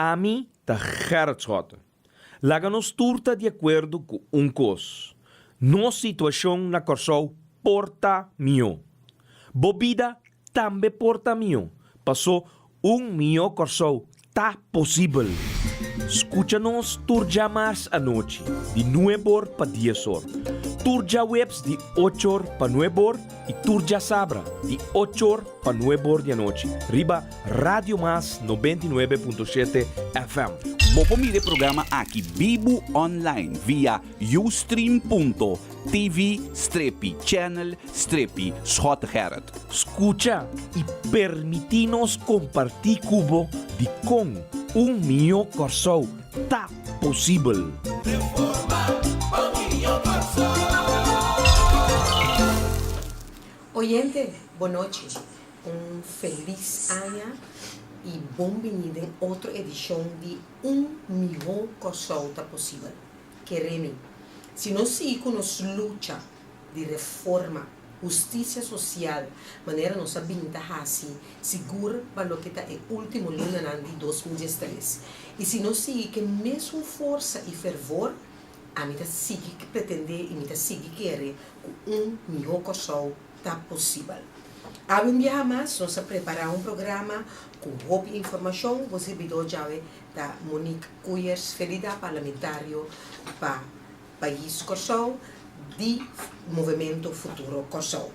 Ami ta Gerrit Schotte. Laga nos tur ta di akuerdo ku un kos, nos situashon na Kòrsou por ta mihó. Bo bida tambe por ta mihó, pasó un mihó Kòrsou ta posibel. Skucha nos tur djamars anochi di nueb'or pa dies'or, tur djaweps di och'or pa nueb'or i tur djasabra di och'or pa nueb'or di anochi riba Radio Mas 99.7 FM. Bo por mira e programa aki bibu online via ustream.tv strepi channel strepi Schottegerrit. Skucha i permití nos kompartí ku bo dikon un mihó Kòrsou ta posibel. Oyente, bonochi. Un felis aña i bon bini den otro edishon di Un Mihó Kòrsou Ta Posibel. Kere mi, si nos sigui ku nos lucha di reforma, hustisia sosial, manera nos a bin ta hasi sigur pa loke ta e último lunanan di 2013, i si nos sigui ku e mesun forsa i fervor, ami ta sigui pretendé i mi ta sigui kere ku un mihó Kòrsou ta posibel. Awe un biaha mas nos a prepará un programa ku hopi informashon. Bo sirbidó djawe ta Monique Koeyers Felida, parlamentario pa Pais Kòrsou di Movementu Futuro Kòrsou.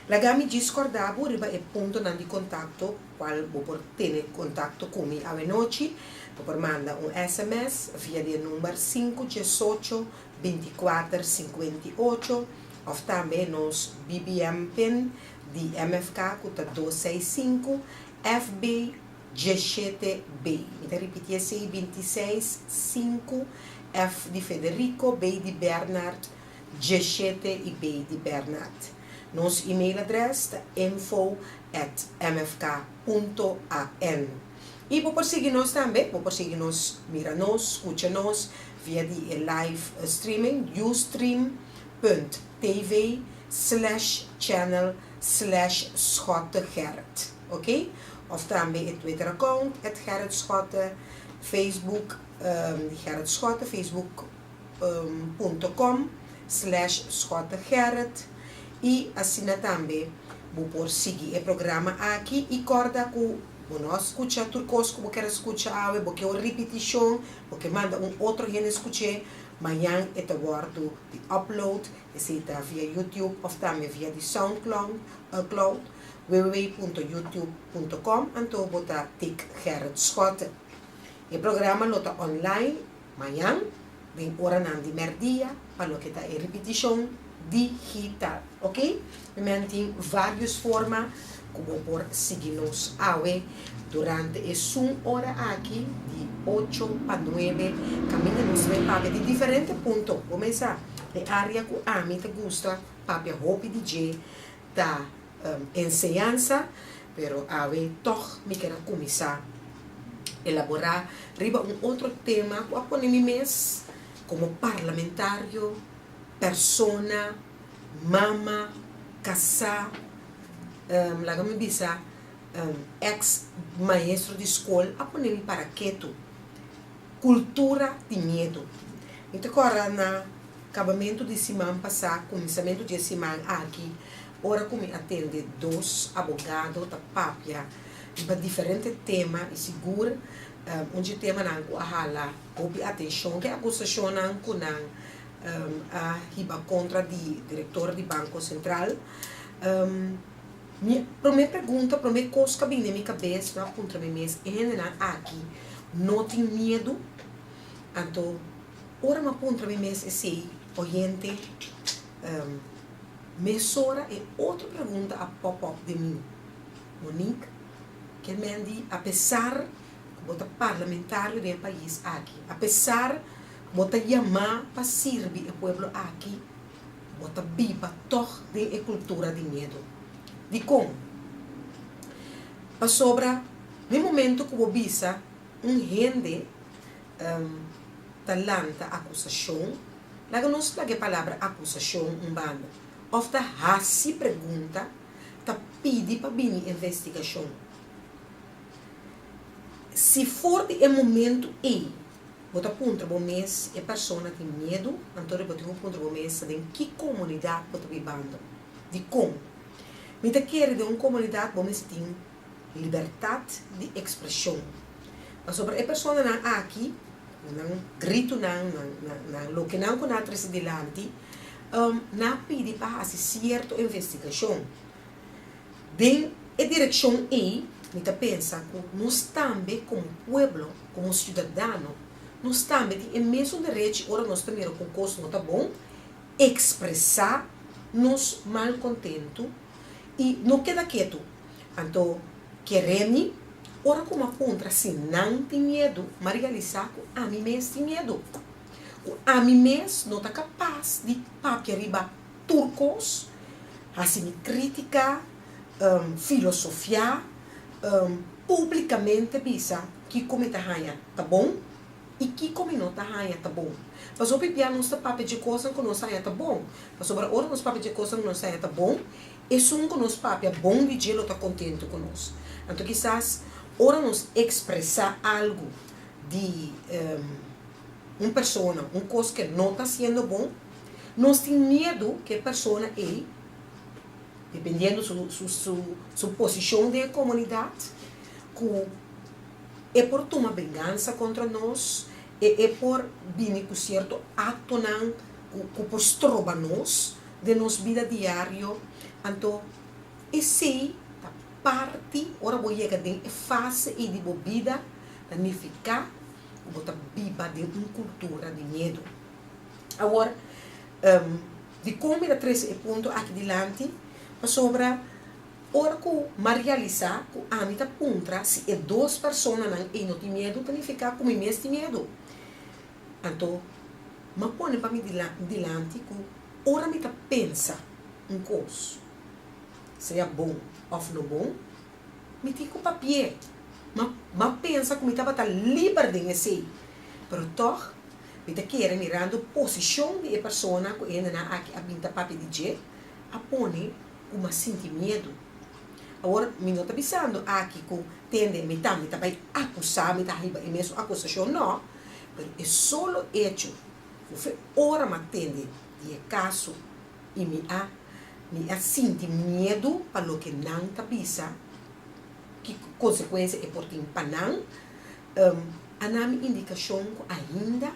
Laga mi djis kòrda bo riba e puntonan di kontakto kual bo por tene kontakto ku mi awe nochi. Bo por manda un sms via di e number sinku diesocho bintikuater sinkuenti'ocho òf tambe nos BBM pin di MFK ku ta dos seis sinku FB diesshete B. Mi ta ripiti esei bintiseis sinku F di Federico, B di Bernard, diesshete i B di Bernard. Nos email adrès ta info at mfk punto an. I bo por sigui nos tambe, bo por sigui nos, mira nos, skucha nos via di e live streaming ustream punt tv slash channel slash schottegerrit ok of tambe e twitter account at Gerrit Schotte Facebook di Gerrit Schotte facebook punto com slash schottegerrit i asina tambe bo por sigui e programa aki i kòrda ku bo no a skucha tur kos ku bo ker a skucha awe bo ke un ripitishon bo ke manda un otro hende skuch'é mañan e ta wòrdu di upload esei ta via YouTube òf tambe via di Soundcloud cloud www.youtube punto com anto bo ta tik Gerrit Schotte. E programa lo ta online mañan den oranan di mèrdia pa loke ta e ripitishon digital. Ok? Mi men tin vários forma ku bo por sigui nos awe durante e sun ora aki di ocho pa nuebe kaminda nos bai papia di diferente punto. Bo mesa e área ku ami ta gusta papia hopi di dje ta enseñansa, pero awe tòg mi ker a kuminsá elaborá riba un otro tema ku a pone mi mes komo parlamentario, persona, mama, kasá, laga mi bisa eks maestro di skol a pone mi para ketu. Kultura di miedu. Mi ta kòrda na kabamentu di siman pasá, kuminsamentu di e siman aki, ora ku mi a tende dos abogado ta papia riba diferente tema i sigur un dje temanan ku a hala hopi atenshon ke akusashonnan ku nan a hiba kontra di direktor di Banko Sentral. Mi promé pregunta, promé kos ku a bini den mi kabes, mi a puntra mi mes, e hendenan aki no tin miedu? Anto, ora mi a puntra mi mes esei, oyente, mesora e otro pregunta a pop up den mi, Monique, ke men di apesar ku bo ta parlamentario den e pais aki, apesar ku bo ta yamá pa sirbi e pueblo aki, Bo ta biba tòg den e kultura di miedu. Dikon? Pasobra den momentu ku bo bisa un hende ta lanta akusashon, laga nos laga e palabra akusashon un banda, òf ta hasi pregunta, ta pidi pa bini investigashon. Si for di e momentu ei bo ta puntra bo mes e persona tin miedu, anto bo tin ku puntra bo mes ta den ki komunidat bo ta bibando. Dikon? Mi ta kere den un komunidat bo mester tin libertat di ekspreshon. Pasobra e personanan aki, ku nan gritunan, nan nan nan lokenan ku nan a trese dilanti, nan a pidi pa hasi sierto investigashon. Den e direkshon ei, mi ta pensa ku nos tambe komo pueblo, komo siudadano, nos tambe tin e mesun derechi ora nos ta mira ku un kos no ta bon, ekspresá nos malkontentu i no keda ketu. Anto, kere mi, ora ku mi a puntra si nan tin miedu, mi a realisá ku ami mes tin miedu. Ku ami mes no ta kapas di papia riba tur kos, hasi mi krítika, filosofiá, públikamente bisa kiko mi ta haña ta bon i kiko mi no ta haña ta bon. Pasobra hopi bia nos ta papia dje kosnan ku nos haña ta bon. Pasobra ora nos papia dje kosnan ku nos haña ta bon, esun ku nos papia bon di dje lo ta kontentu ku nos. Anto kisas ora nos ekspresá algu di un persona, un kos ke no ta hasiendo bon, nos tin miedu ku e persona ei, dependiendo su su su su posishon den e komunidat, ku e por tuma bengansa kontra nos, e e por bini ku sierto aktonan ku ku por stroba nos den nos bida diario. Anto esei ta parti, ora bo yega den e fase ei di bo bida, ta nifiká ku bo ta biba den un kultura di miedu. Awor, dikon mi ta trese e punto aki dilanti? Pasobra ora ku m'a realisá ku ami ta puntra si e dos personanan ei no tin miedu, ta nifiká ku mi mes tin miedu. Anto, m'a pone pa mi dilanti ku ora mi ta pensa un kos, sea bon òf no bon, mi tin ku papi'é. M'a pensa ku mi tabata liber den esei, pero tòg Mi ta kere mirando posishon di e persona ku e hendenan aki a bin ta papia di dje, a pone ku m'a sinti miedu. Awor, mi no ta bisando aki ku tende mi tambe ta bai akusá, mi ta hiba e mesun akusashon, nò, pero e solo echo ku fe ora m'a tende di e kaso i mi a mi a sinti miedu pa loke nan ta bisa, ki konsekuensia e por tin pa nan, A na mi indikashon ku ainda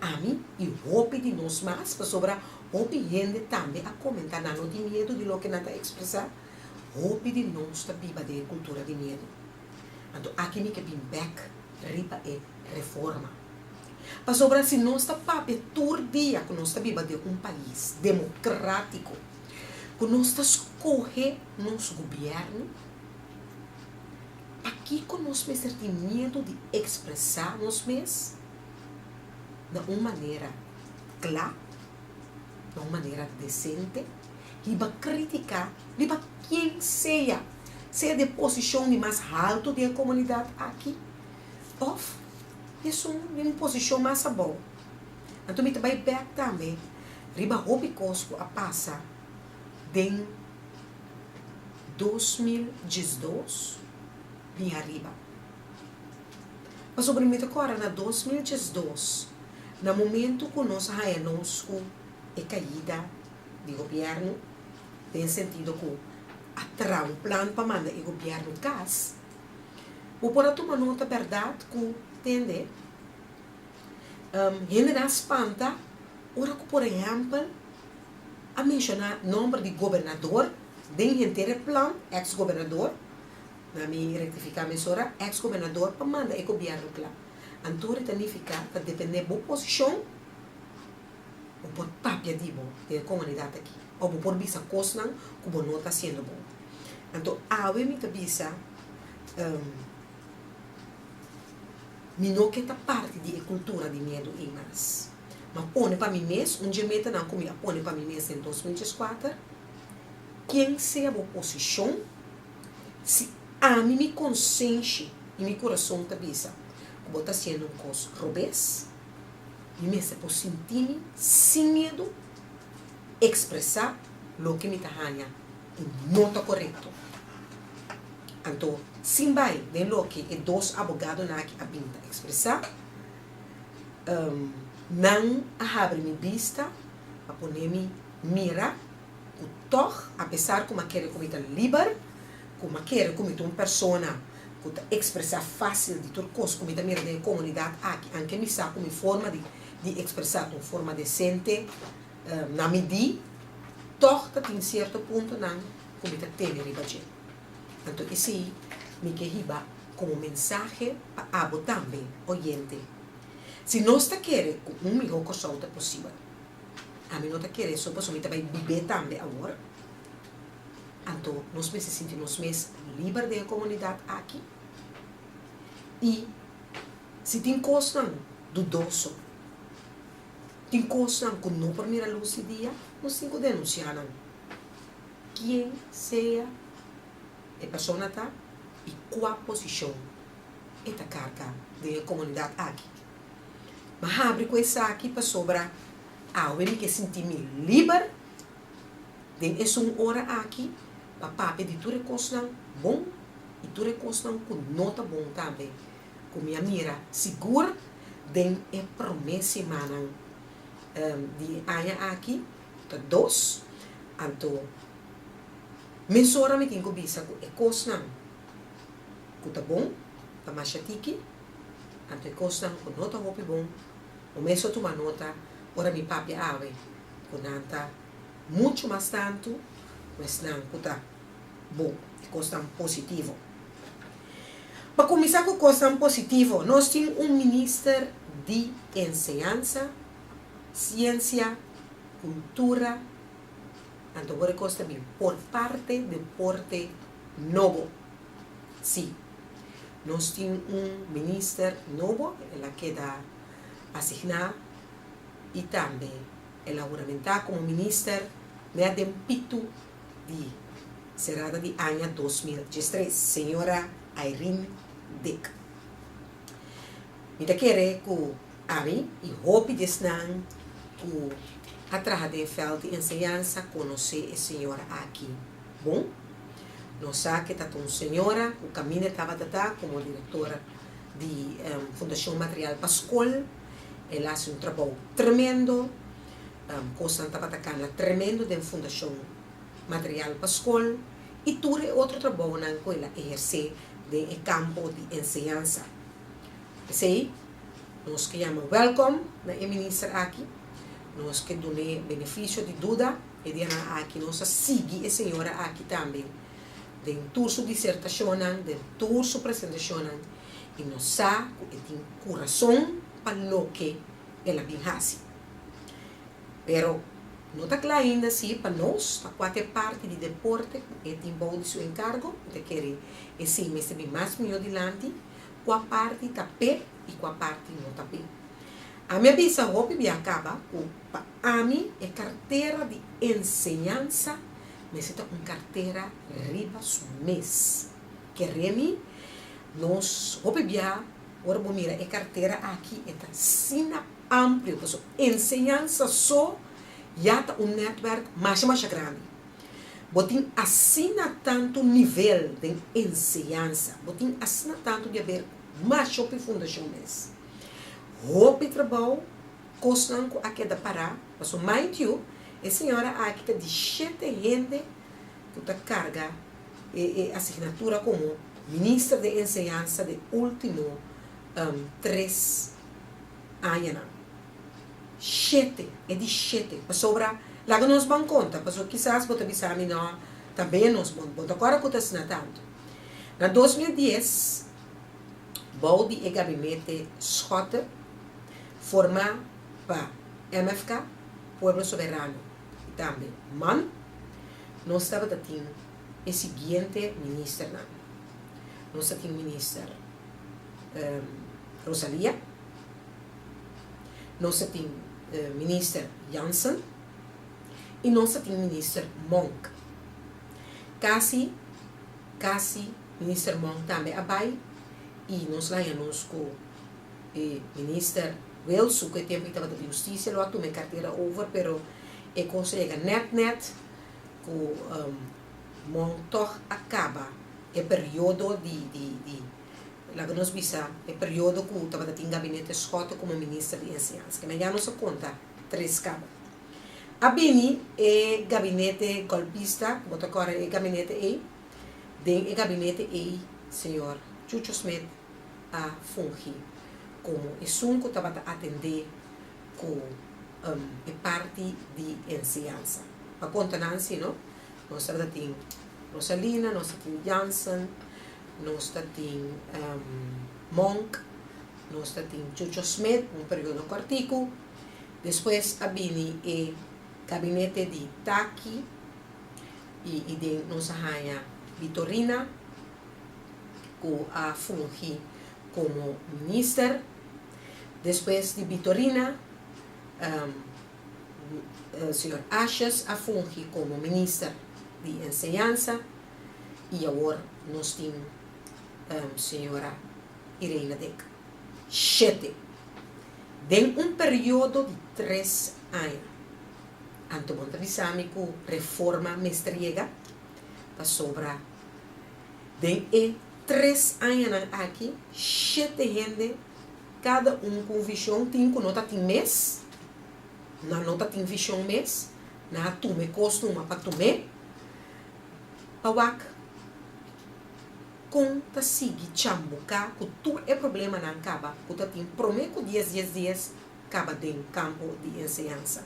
ami i hopi di nos mas, pasobra hopi hende tambe a komentá nan no tin miedu di loke nan ta ekspresá, hopi di nos ta biba den e kultura di miedu. Anto aki mi ke bin bèk riba e reforma. Pasobra si nos ta papia tur dia ku nos ta biba den un pais demokratiko, ku nos ta skohe nos gobièrnu, Pakiko nos mester tin miedu di ekspresá nos mes na un manera kla, na un manera desente, hiba krítika riba ken sea, sea di e posishon di mas haltu di e komunidat aki òf esun di un posishon mas abou? Anto mi ta bai bèk tambe riba hopi kos ku a pasa den. 2012 bin ariba. Pasobra mi ta kòrda na 2012, na momentu ku nos a haña nos ku e kaida di gobièrnu, den sentido ku a traha un plan pa manda e gobièrnu kas, bo por a tuma nota bèrdat ku tende hendenan a spanta ora ku por ehèmpel a menshoná nòmber di gobernador den henter e plan, eks gobernador, na mi rektifiká mesora, eks gobernador pa manda e gobièrnu kla. Anto ta nifiká ta dependé bo posishon, bo por papia di bo den e komunidat aki òf bo por bisa kosnan ku bo no ta hasiendo bon. Anto awe mi ta bisa mi no ke ta parti di e kultura di miedu ei mas. M'a pone pa mi mes, un dje metanan ku mi a pone pa mi mes den 2014, ken sea bo posishon, si ami mi konsenshi i mi kurason ta bisa ku bo ta hasiendo un kos robes, mi mester por sinti mi sin miedu ekspresá loke mi ta haña ku no ta korekto. Anto. Sin bai den loke e dos abogadonan aki a bin ta ekspresá, nan a habri mi bista pa pone mi mira ku tòg, apesar ku mi a kere ku mi ta liber, ku mi a kere ku mi ta un persona ku ta ekspresá fásil di tur kos ku mi ta mira den e komunidat aki, anke mi sa ku mi forma di di ekspresá ta un forma desente, na mi di, tòg ta tin sierto puntonan ku mi ta tene riba dje. Anto esei mi ke hiba komo mensahe pa abo tambe, oyente. Si nos ta kere ku un mihó Kòrsou ta posibel, ami no ta kere eso pasobra mi ta bai bib'é tambe awor, anto nos mester sinti nos mes liber den e komunidat aki i si tin kosnan dudoso, tin kosnan ku no por mira lus di dia, nos tin ku denunsiá nan. Kien sea e persona ta i kua posishon e ta karga den e komunidat aki. Mi a habri ku esaki pasobra awe mi ke sinti mi liber den esun ora aki pa papia di tur e kosnan bon i tur e kosnan ku no ta bon tambe ku mi a mira sigur den e promé simannan di e aña aki. Ta dos, anto mesora mi tin ku bisa ku e kosnan ku ta bon ta masha tiki, anto e kosnan ku no ta hopi bon, bo mes a tuma nota ora mi papia awe ku nan ta muchu mas tantu ku esnan ku ta bon, e kosnan positivo. Pa kuminsá ku kosnan positivo, nos tin un minister di enseñansa, Siensia, kultura, anto wor e kos ta bin por parte deporte nobo. Sí, nos tin un minister nobo, el a keda asigná i tambe el a huramentá komo minister nèt den pitu di serada di aña 2013, señora Irene Dick. Mi ta kere ku Ami i hopi di esnan ku a traha den vèlt di enseñansa konosé e señora aki bon. Nos sa ke ta ta un señora ku kaminda tabata ta komo direktora di Fundashon Material pa Skol. El a hasi un trabou tremendo. Kosnan tabata kana tremendo den Fundashon Material pa Skol i tur e otro trabounan ku el a ehersé den e kampo di enseñansa. P'esei nos ke yama wèlkòm na e minister aki, nos ke dun'é benefisio di duda. E dianan aki nos a sigui e señora aki tambe den tur su disertashonnan, den tur su presentashonnan i nos sa ku e tin kurason pa loke el a bin hasi. Pero no ta kla ainda si pa nos ta kua ta e parti di deporte ku e tin bou di su enkargo. Mi ta kere esei mester bin mas mihó dilanti. Kua parti ta p'e i kua parti no ta p'e. Ami a bisa hopi bia kaba ku pa ami e kartera di enseñansa mester ta un kartera riba su mes. Kere mi, nos hopi bia ora bo mira e kartera aki e ta asina amplio pasobra enseñansa so ya ta un nètwèrk masha masha grandi. Bo tin asina tantu nivel den enseñansa, bo tin asina tantu di haber masha hopi fundashon mes. Hopi trabou, kosnan ku a keda pará, pasobra mind you, e señora aki ta di shete hende ku ta karga e e asignatura komo minister den enseñansa den ultimo tres añanan. Shete, e di shete, pasobra laga nos ban konta, pasobra kisas bo ta bisa mi no ta menos, bo bo ta kòrda ku ta asina tantu. Na 2010, bou di e gabinete Schotte, formá pa MFK, Pueblo Soberano i tambe man, nos tabata tin e siguiente ministernan. Nos ta tin minister Rosalia. Nos ta tin Minister Jansen i nos ta tin Minister Monk. Kasi, kasi Minister Monk tambe a bai i nos laña nos ku e Minister Wilson ku e tempu ei tabata di Hustisia lo a tuma e kartera over pero e kos a yega nèt nèt ku Monk tòg a kaba. E periodo di di di laga nos bisa e periodo ku tabata tin gabinete Schotte komo minister di enseñansa. Ke men ya nos a konta tres kaba. A bini e gabinete golpista, bo ta kòrda e gabinete ei? Den e gabinete ei señor Chucho Smith a fungi komo esun ku tabata atendé ku e parti di enseñansa. Pa konta nan si no, nos tabata tin Rosalina, nos ta tin Jansen, nos ta tin Monk, nos ta tin Chucho Smith, un periodo kòrtiku. Despues a bini e gabinete di Taki i i den nos a haña Bitorina ku a fungi komo minister. Despues di Bitorina Señor Asjes a fungi komo minister di enseñansa i awor nos tin señora Irene Dick. Shete. Den un periodo di tres aña. Anto bon ta bisa mi ku reforma mester yega? Pasobra den e tres añanan aki shete hende kada un ku un vishon tin ku no ta tin mes, nan no ta tin vishon mes, nan a tuma e kos numa pa tum'é, pa wak kon ta sigui chambuká ku tur e problemanan kaba ku ta tin promé ku dies dies dies kaba den kampo di enseñansa.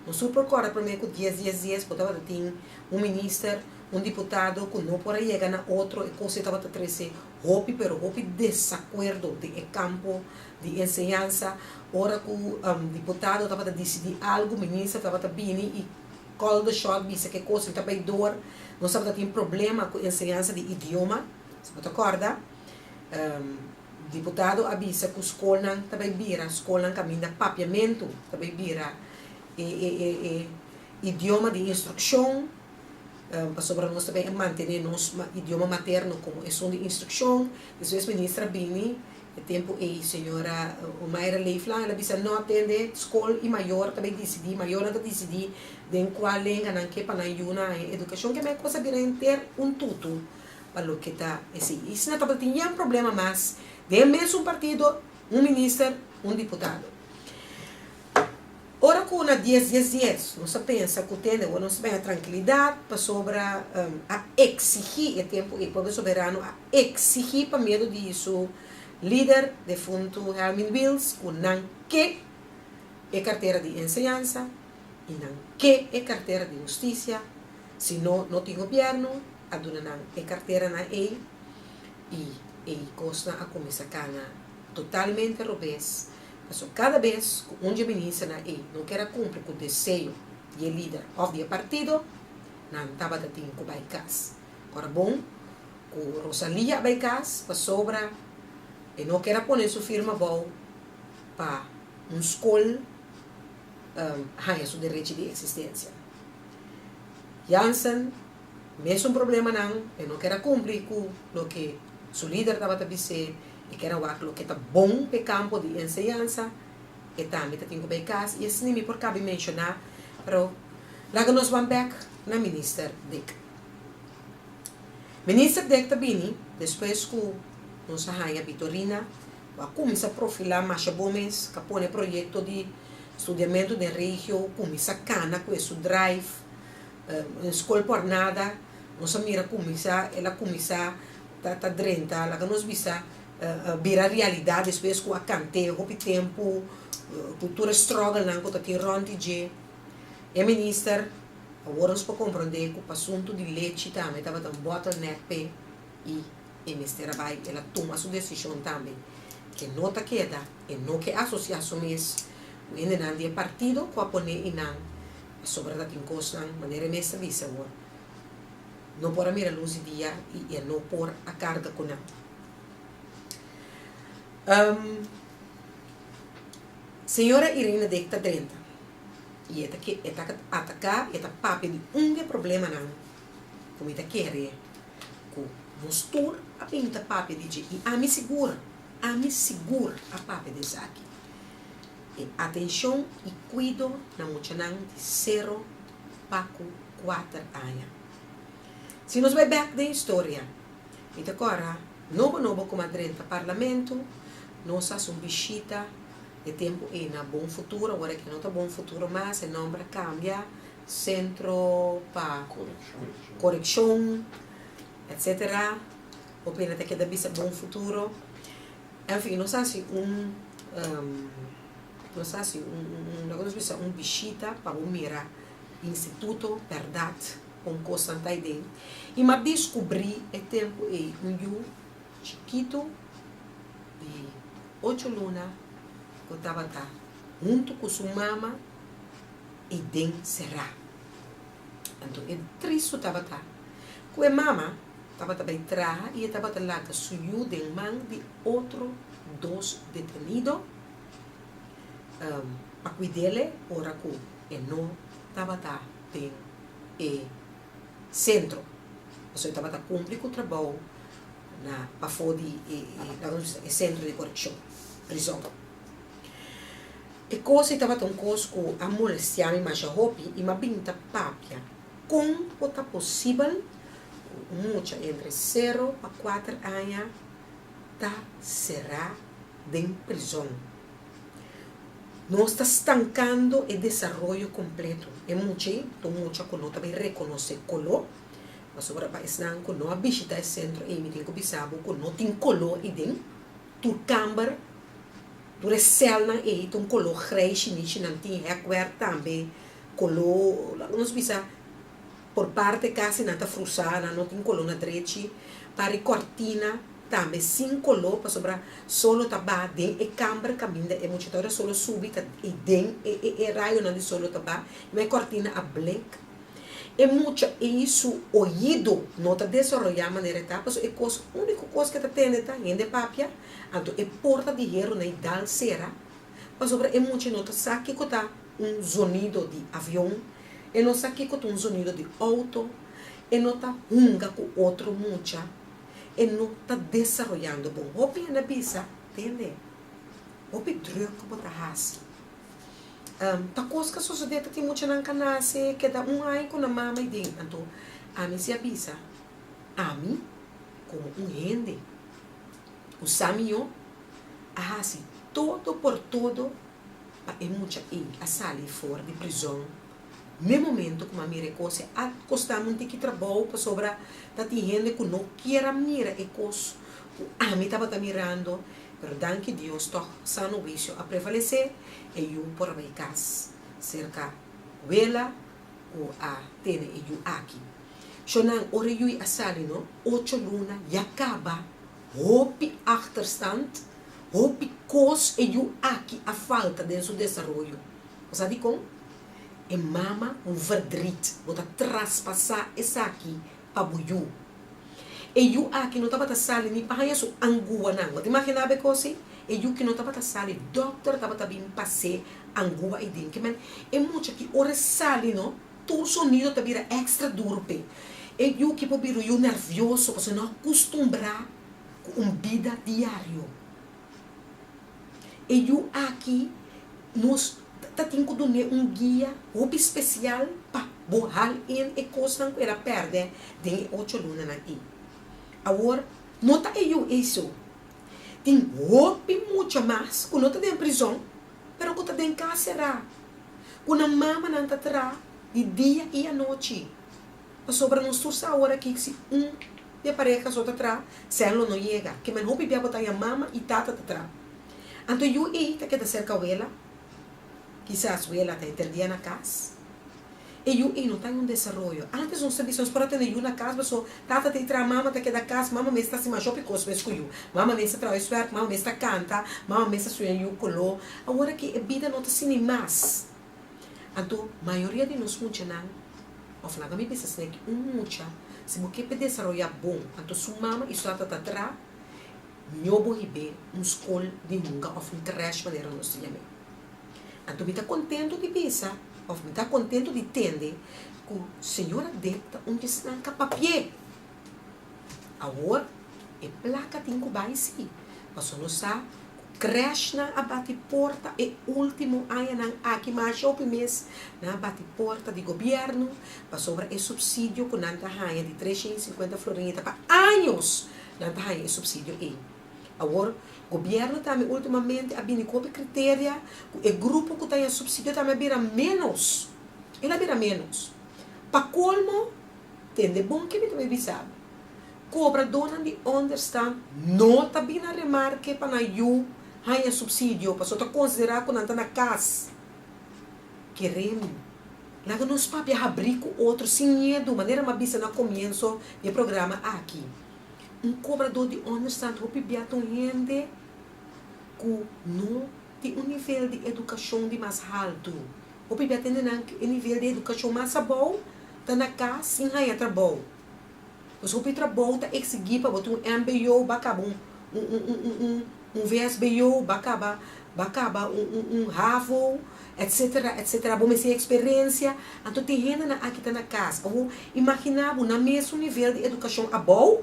Nos tur por kòrda promé ku dies dies dies bo tabata tin un minister, un diputado ku no por a yega na otro, e kos ei tabata trese hopi pero hopi desakuerdo den e kampo di enseñansa. Ora ku diputado tabata disidí algu, minister tabata bini i call the shot bisa ke kos ei ta bai dor. Nos tabata tin problema ku enseñansa di idioma, si bo ta kòrda. Diputado a bisa ku skolnan ta bai bira skolnan kaminda papiamentu ta bai bira e e e e idioma di instrukshon, pasobra nos ta bai a mantené nos idioma materno komo esun di instrukshon. Despues minister a bini e tempu ei señora Omaira Leeflang el a bisa no tende skol i mayor ta bai disidí, mayornan ta disidí den kua lenga nan ke pa nan yunan haña edukashon ke mei kos a bira henter un tutu. pa loke ta esei. I si no tabata tin yen problema mas den e mesun partido, un minister, un diputado. Ora ku na dies dies dies nos a pensa ku tende awor nos ta bini trankilidat pasobra a eksigí e tempu ei Pueblo Soberano a eksigí pa medio di su lider defuntu Helmin Wiels ku nan ke e kartera di enseñansa i nan ke e kartera di hustisia si no no tin gobièrnu. A duna nan e karteranan ei i e kosnan a kuminsá kana totalmente robes, pasobra kada bes ku un dje ministernan ei no ker a kumpli ku deseo di e lider òf di e partido, nan tabata tin ku bai kas. Ora bon ku Rosalia a bai kas pasobra e no ker a pone su firma abou pa un skol haña su derechi di eksistensia. Jansen Mesun problemanan, e no ker a kumpli ku loke su lider tabata bis'é, e ker a wak loke ta bon p'e kampo di enseñansa, e tambe ta tin ku bai kas i esei mi por kabi menshoná, pero laga nos ban bèk na Minister Dick. Minister Dick ta bini despues ku nos a haña Bitorina ku a kuminsá profilá masha bon mes, ku a pone proyekto di studiamentu den regio, kuminsá kana ku e su drive. Skol por nada nos a mira kuminsá el a kuminsá ta ta drenta laga nos bisa bira realidat despues ku a kant'é hopi tempu ku tur e struggle-nan ku ta tin rònt di dje. E minister awor nos por komprondé ku pa asuntu di lechi tambe tabata un bottleneck p'e i e mester a bai el a tuma su desishon tambe ke no ta keda e no ke asosiá su mes ku hendenan di e partido ku a pone i nan Pasobra ta tin kosnan, manera e mes ta bisa awor, no por a mira lus di dia i e no por a karga ku nan. Señora Irene Dick ta drenta i e ta e ta ataká i e ta papia di un di e problemanan ku mi ta kere ku nos tur a bin ta papia di dje i ami sigur, ami sigur a papia di esaki. E atencion y cuido na muchanan di sero pa cu cuater aña. Si nos bay bek den historia, Mi ta kòrda nobo nobo ku mi a drenta Parlamento, nos a hasi un bishita e tempu ei na Bon Futuro, awor aki no ta Bon Futuro mas, e nòmber a kambia, Sentro pa Korekshon, etsetera. Hopi hende ta keda bisa Bon Futuro. Enfin, nos a hasi un, nos a hasi un, laga nos bisa un bishita pa bo mira Instituto Bèrdat kon kosnan ta aiden. I m'a diskubrí e tempu ei un yu chikitu di ocho luna ku tabata huntu ku su mama eiden será. Anto e tristu tabata ku e mama tabata bai traha i e tabata laga su yu den man di otro dos detenido pa kuid'ele ora ku e no tabata den e sentro. Pasobra e tabata kumpli ku trabou na pafó di e e sentro di korekshon, prizòn. E kos ei tabata un kos ku a molestiá mi masha hopi i m'a bin ta papia kon por ta posibel ku un mucha entre sero pa kuater aña ta será den prizòn. Nos ta stankando e desaroyo kompleto. E mucha ei ta un mucha ku no ta bin rekonosé koló, pasobra pa esnan ku no a bishitá e sentro ei mi tin ku bisa bo ku no tin koló ei den. Tur kamber, tur e sèlnan ei ta un koló grei shinishi, nan tin hèkwèrk tambe koló, laga nos bisa por parte kasi nan ta frusá, nan no tin koló na drechi. Pari kòrtina tambe sin koló pasobra solo ta baha den e kamber kaminda e mucha ta ora solo subi ta ei den e e e rayonan di solo ta baha, ma e kòrtina a blek. E mucha ei su oido no ta desaroyá manera e ta pasobra e kos úniko kos ku e ta tende ta hende papia, anto e porta di heru na e dal sera pasobra e mucha no ta sa kiko ta un zonido di avion, e no sa kiko ta un zonido di outo, e no ta hunga ku otro mucha, e no ta desaroyando bon. Hopi hende a bisa, tende, hopi drùk bo ta hasi. Ta kos ka sosodé ta tin muchanan ka nase keda un aña ku nan mama i den. Anto ami si a bisa, ami komo un hende ku sa mihó a hasi todo por todo pa e mucha ei a sali for di prizòn n'e momento ku mi a mira e kos. A kosta mi un tiki trabou pasobra ta tin hende ku no kier a mira e kos ku ami tabata mirando. Pero danki Dios tòg sano huisio a prevalesé, e yu por a bai kas serka wela ku a tene e yu aki. Shonnan, ora e yui a sali no, ocho luna ya kaba, hopi achterstand, hopi kos e yu aki a falta den su desaroyo. Bo sa dikon? E mama un verdriet, bo ta traspasá esaki pa bo yu. E yu aki no tabata sali ni pa haña su anguanan. Bo ta imaginá bo e kos ei? E yu ki no tabata sali, dòkter tabata bin pas'é angua ei den. Ke men, e mucha ki ora e sali no, tur sonido ta bira èkstra duru p'e. E yu ki por bira un yu nèrvioso pasobra e no a kustumbrá ku un bida diario. E yu aki nos ta tin ku dun'é un guia hopi spesial pa bo hal in e kosnan ku el a pèrdè den e ocho lunanan ei. Awor, no ta e yu ei so. Tin hopi mucha mas ku no ta den prizòn, pero ku ta den kas será, ku nan mamanan ta traha di dia i anochi. Pasobra nos tur sa awor aki si un di e pareha so ta tra, sèn lo no yega. Ke men hopi bia bo ta haña mama i tata ta tra. Anto yu ei ta keda serka wela, kisas wela ta henter dia na kas. E yu ei no ta haña un desaroyo. Antes nos ta bisa nos por a tene yu na kas paso tata ta ei traha, mama ta keda kas, mama mes ta hasi masha hopi kos mes ku yu. Mama mes ta traha huiswerk, mama mes ta kanta, mama mes ta suña yu koló. Awor aki e bida no ta asina mas. Anto mayoria di nos muchanan, òf laga mi bisa esaki, un mucha si bo ke p'e desaroyá bon, anto su mama i su tata ta tra, ño bo hib'é un skol di hunga òf un krèsh manera nos ta yam'é. Anto mi ta kontentu di bisa òf mi ta kontentu di tende ku señora Dick ta un di esnan ka papi'é. Awor e plaka tin ku bai si, pasobra nos sa ku krèshnan a bati porta e último añanan aki masha hopi mes nan a bati porta di gobièrnu pasobra e supsidio ku nan ta haña di tresha i sinkuenta florin e ta pa años. Nan ta haña e supsidio ei. Awor, gobièrnu tambe últimamente a bini ku hopi kriteria ku e grupo ku ta haña supsidio tambe a bira ménos. El a bira ménos. Pa kolmo, tende bon ke mi ta bai bisa bo, kobradónan di ònderstan no ta bini na remarke pa nan yu haña supsidio pasobra ta konsiderá ku nan ta na kas. Kere mi, laga nos papia habrí ku otro sin miedu, manera mi a bisa na komienso di e programa aki. Un kobradó di ònderstan hopi bia ta un hende ku no tin un nivel di edukashon di mas haltu. Hopi bia tende nan ku e nivel di edukashon mas abou ta na kas sin haña trabou. Pues hopi trabou ta eksigí pa bo tin un mbo, bo a kaba un un un vsbo, bo a kaba bo a kaba un un un havo, etsetera, etsetera. Bo mester eksperensia. Anto tin hendenan aki ta na kas. Awor imaginá bo nan mesun nivel di edukashon abou,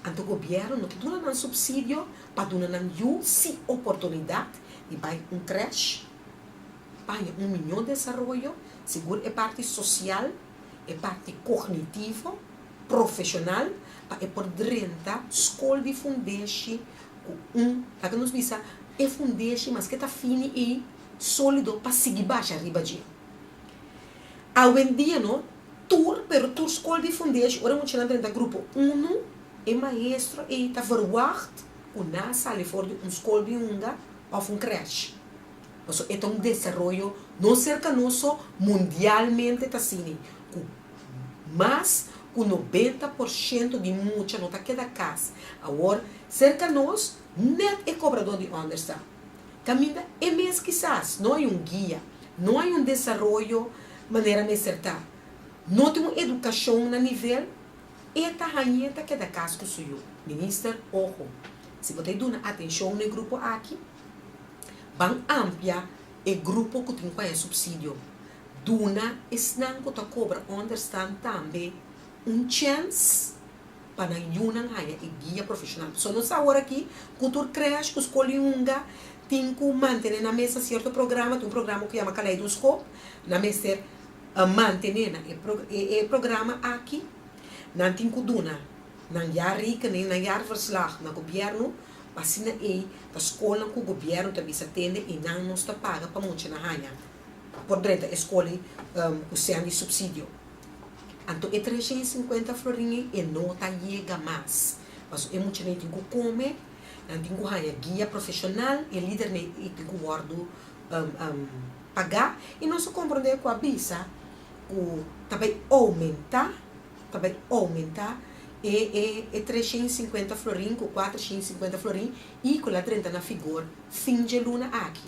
anto gobièrnu no ta duna nan supsidio pa duna nan yu si oportunidat di bai un krèsh pa haña un mihó desaroyo, sigur e parti sosial. e parti kognitivo, profeshonal, pa e por drenta skol di fundeshi ku un, laga nos bisa, e fundeshi maske ta fini i sólido pa sigui basha riba dje. Awendia no tur, pero tur skol di fundeshi ora muchanan drenta grupo unu, e maestro ei ta verwagt ku nan a sali for di un skol di hunga òf un krèsh. Pasobra e ta un desaroyo no serka nos so, mundialmente ta asina ku mas ku 90% di mucha no ta keda kas. Awor, serka nos nèt e kobradó di ònderstan. Kaminda e mes kisas no hay un guia, no hay un desaroyo manera mester ta, no tin un edukashon na nivel, e ta hañ'é ta keda kas ku su yu. Minister, oho, si bo ta duna atenshon na e grupo aki, Ban amplia e grupo ku tin ku haña supsidio. Duna esnan ku ta kobra ònderstan tambe un chèns pa nan yunan haña e guia profeshonal. Pasobra nos sa awor aki ku tur krèsh, ku skol di hunga tin ku mantené nan mes na sierto programa. Tin un programa ku yama Kaleidoskop. Nan mester mantené nan e programa aki. Nan tin ku duna nan jaarrekening, nan jaarverslag na gobièrnu. Asina ei ta skolnan ku gobièrnu ta bisa tende i nan nos ta paga pa muchanan haña por drenta e skol ei ku sèn di supsidio. Anto e 350 florin ei e no ta yega mas pasobra e muchanan ei tin ku kome, nan tin ku haña guia profeshonal, e lidernan ei tin ku wòrdu pagá i nos a komprondé ku a bisa ku ta bai oumentá. Ta bai oumentá e e e 350 florin ku 450 florin i ku la drenta na figor fin dje luna aki.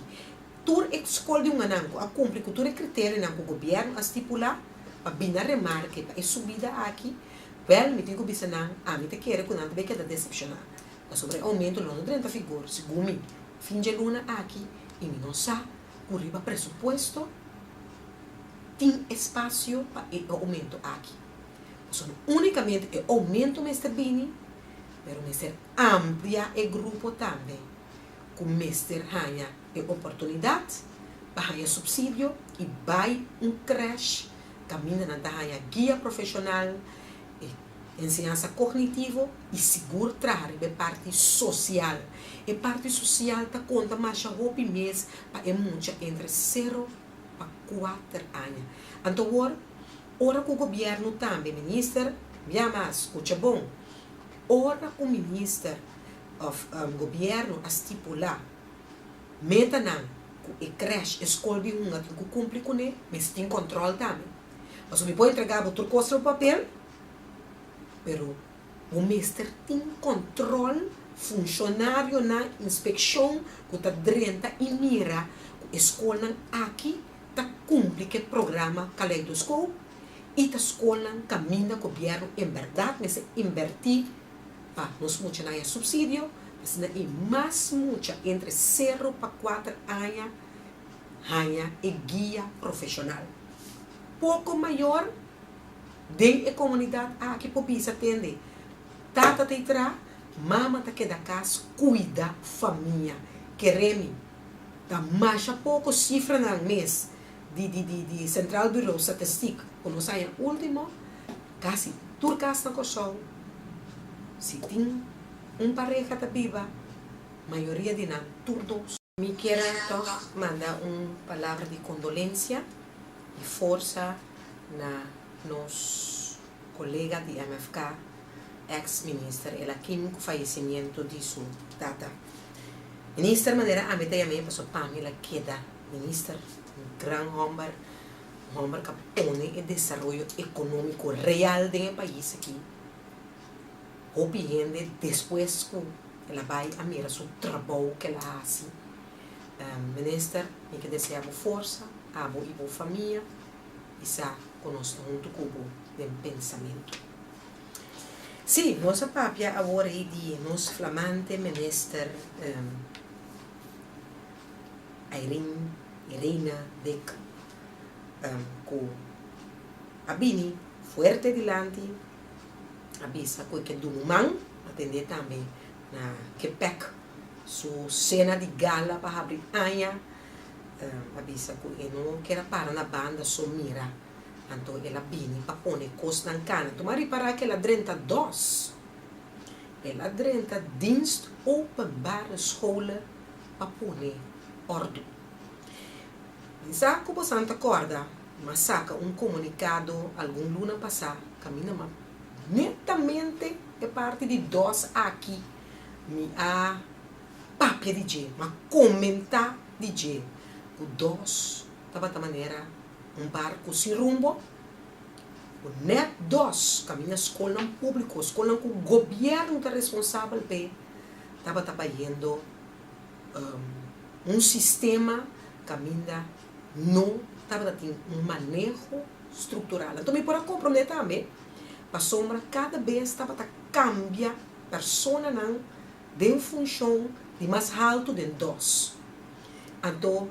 Tur e skol di hunganan ku a kumpli ku tur e kriterionan ku gobièrnu a stipulá pa bin na remarke pa e subida aki, wèl mi tin ku bisa nan ami ta kere ku nan ta bai keda desepshoná pasobra e oumento lo no drenta figor segun mi fin dje luna aki i mi no sa ku riba presupuesto tin espasio pa e oumento aki. Pasobra no únikamente e oumento mester bini, pero mester amplia e grupo tambe ku mester haña e oportunidat pa haña supsidio i bai un krèsh kaminda nan ta haña guia profeshonal, e enseñansa kognitivo i sigur traha riba e parti sosial. E parti sosial ta konta masha hopi mes pa e mucha entre sero pa kuater aña. Anto awor, ora ku gobièrnu tambe, minister, bia mas, skucha bon, ora ku minister òf gobièrnu a stipulá metanan ku e krèsh, e skol di hunga tin ku kumpli kuné, mester tin kòntròl tambe. Pasobra mi por entregá bo tur kos riba papel, pero bo mester tin kòntròl, funshonarionan, inspekshon ku ta drenta i mira ku e skolnan aki ta kumpli ku e programa Kaleidoskop i ta skolnan kaminda gobièrnu en bèrdat mester inbertí pa nos muchanan haña supsidio, asina i mas mucha entre sero pa kuater aña haña e guia profeshonal. Poko mayor den e komunidat aki por bisa tende, Tata ta tra, mama ta keda kas kuida famia. Kere mi, ta masha poko sifranan mes di di di di Centraal Bureau Statistiek ku nos haña ultimo, kasi tur kas na Kòrsou. Si tin un pareha ta biba, mayoria di nan tur dos. Mi kier a tòg manda un palabra di kondolensia i forsa na nos kolega di MFK, eks minister Elakim ku fayesimiento di su tata. Minister manera ami ta yam'é pasobra pa mi el a keda minister, un gran hòmber, un hòmber ku a pone e desaroyo ekonómiko real den e pais aki. Hopi hende despues ku el a bai a mira su trabou ku el a hasi. Minister, mi ke desea bo forsa, abo i bo famia, i sa ku nos ta huntu ku bo den pensamentu. Sí, nos a papia awor ei di nos flamante minister Irene, Irena Dick, ku a bini fuerte dilanti, a bisa ku e ke duna un man, a tende tambe na Kepek su sena di gala pa habri aña, a bisa ku e no kier a para na banda so mira. Anto el a bini pa pone kosnan kana. Tuma ripará ku el a drenta dos. El a drenta Dienst Openbare Scholen pa pone òrdu. Mi sa ku bosan ta kòrda, m'a saka un komunikado algun luna pasá kaminda m'a netamente e parti di dos aki mi a papia di dje, m'a komentá di dje ku dos tabata manera Un barku sin rumbo, ku nèt dos kaminda skolnan públiko, skolnan ku gobièrnu ta responsabel p'e, tabata bayendo un sistema kaminda no tabata tin un maneho struktural. Anto mi por a komprondé tambe pasobra kada bes tabata kambia personanan den funshon di mas haltu den dos. Anto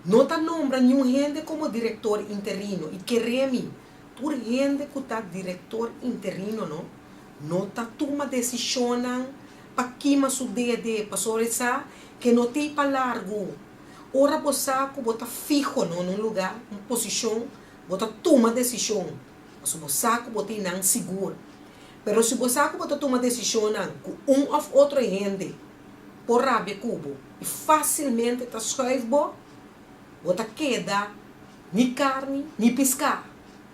No ta nombra niun hende komo direktor interino i kere mi, tur hende ku ta direktor interino no no ta tuma desishonnan pa kima su dede pasobra e sa ke no tei pa largu. Ora bo sa ku bo ta fiho no na un lugá, un posishon, bo ta tuma desishon pasobra bo sa ku bo tin nan sigur. Pero si bo sa ku bo ta tuma desishonnan ku un òf otro hende por rabia ku bo i fásilmente ta schuif bo, bo ta keda ni karni ni piská,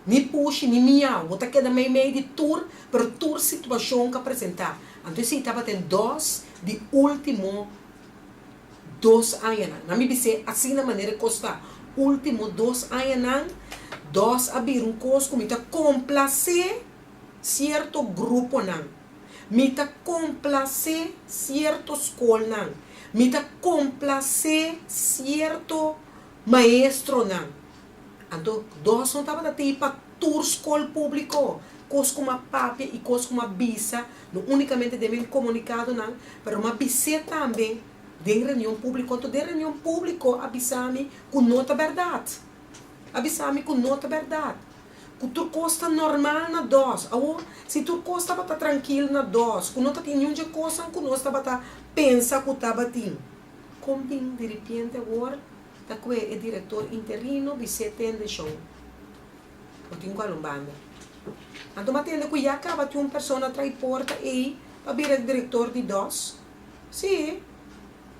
ni pushi ni miau, bo ta keda meimei di tur, pero tur situashon ku a presentá. Anto esei tabatin dos di último dos añanan. Nan mi bis'é asina manera e kos ta. Último dos añanan, dos a bira un kos ku mi ta komplasé sierto gruponan. Mi ta komplasé sierto skolnan. Mi ta komplasé sierto maestronan. Anto dos no tabata tei pa tur skol públiko. Kos ku m'a papia i kos ku m'a bisa, no únikamente den mi komunikadonan, pero m'a bis'é tambe den reunion públiko. Anto den reunion públiko a bisa mi ku no ta bèrdat. A bisa mi ku no ta bèrdat. Ku tur kos ta normal na dos. Awor, si tur kos tabata trankil na dos, ku no tatin niun dje kosnan ku nos tabata pensa ku tabatin, kon bin diripiente awor ta kue e direktor interino bis'é tende shon, bo tin ku hala un banda. Anto m'a tende ku ya kaba tin un persona trai porta ei pa bira direktor di dos. Sí,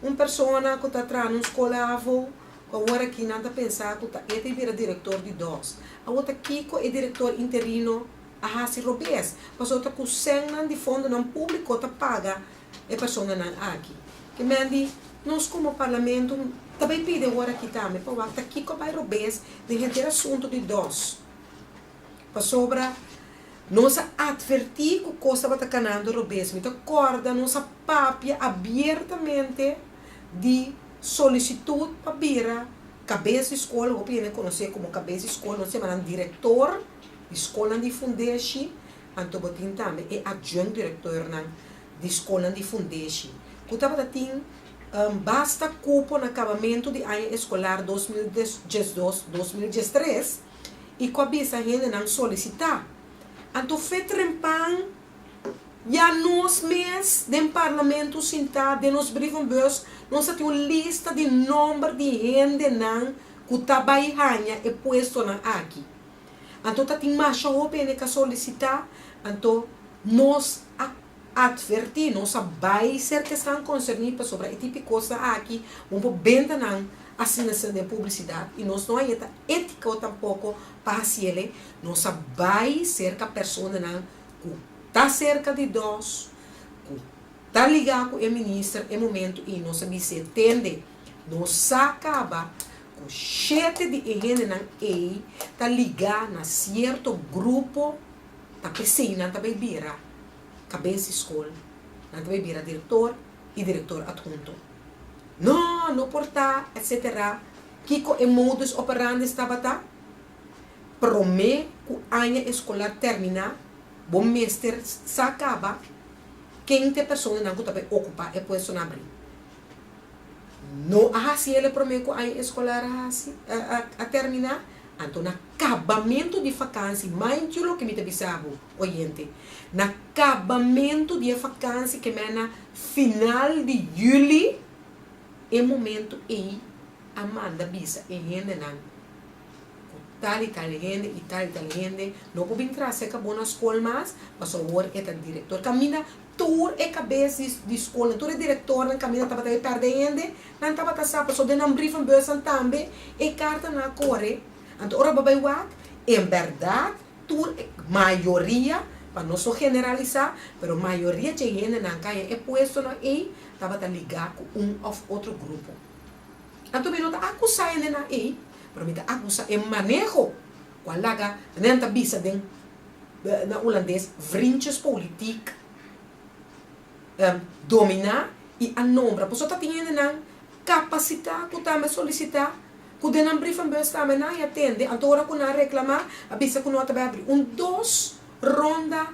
un persona ku ta traha na un skol havo. Ku awor aki nan ta pensa ku ta e ta bira direktor di dos. Awor ta kiko e direktor interino a hasi robes? Pasobra ta ku sènnan di fondonan públiko ta paga e personanan aki. Ke men di nos komo parlamento ta bai pidi awor aki tambe pa wak ta kiko a bai robes den henter asuntu di dos. Pasobra nos a atvertí ku kos tabata kanando robes. Mi ta kòrda nos a papia abiertamente di Solisitud pa bira kabes di skol, hopi hende konosé komo kabes di skol, nos yama nan direktor di skolnan di fundeshi, anto bo tin tambe e adjunct direktornan di skolnan di fundeshi, ku tabata tin basta kupo na kabamentu di aña eskolar 2012, 2013 i ku a bisa hendenan solisitá. Anto fe trempan. Ya nos mes den Parlamento sintá den nos brievenbus nos a tin un lista di nomber di hendenan ku ta bai haña e puestonan aki. Anto ta tin masha hopi hende ku a solisitá, anto nos a atvertí, nos a bai serka esnan konserní pasobra e tipo kosnan aki un por benta nan asina asina den publisidat i nos no haña ta étiko tampoko pa hasiele. Nos a bai serka personanan ku ta serka di dos, ku ta ligá ku e minister e momento i nos a bis'é, Tende, nos sa kaba ku shete di e hendenan ei ta ligá na sierto grupo, ta p'esei nan ta bai bira kabes di skol, nan ta bai bira direktor i direktor adhunto. No, no por ta, etsetera. Kiko e modus operandis tabata? Promé ku aña eskolar terminá, bo mester sa kaba ken ta e personanan ku ta bai okupá e puestonan abrí. No a hasi el e promé ku aña eskolar a hasi a terminá, anto na kabamentu di fakansi, mind you loke mi ta bisa bo, oyente, na kabamentu di e fakansi ke mei na final di yüli, e momentu ei a manda bisa e hendenan ku tal i tal hende i tal i tal hende no por bin traha serka bo na skol mas, pasobra awor e ta direktor. Kaminda tur e kabes di skolnan, tur e direktornan kaminda tabata e pèrdè hende, nan tabata sa pasobra den nan brievenbusnan tambe e kartanan a kore. Anto ora bo bai wak, en bèrdat tur e mayoria, pa nos no generalisá, pero mayoria dje hendenan ku haña e puestonan ei tabata ligá ku un òf otro grupo. Anto mi no ta akusá hendenan ei, pero mi ta akusá e maneho ku a laga, nan ta bisa den na hulandes, vriendjespolitiek dominá i a nombra. Pasobra ta tin hendenan kapasitá ku tambe solisitá ku den nan brievenbus tambe nan a tende. Anto ora ku nan a reklamá a bisa ku no a ta bai abri un dos ronda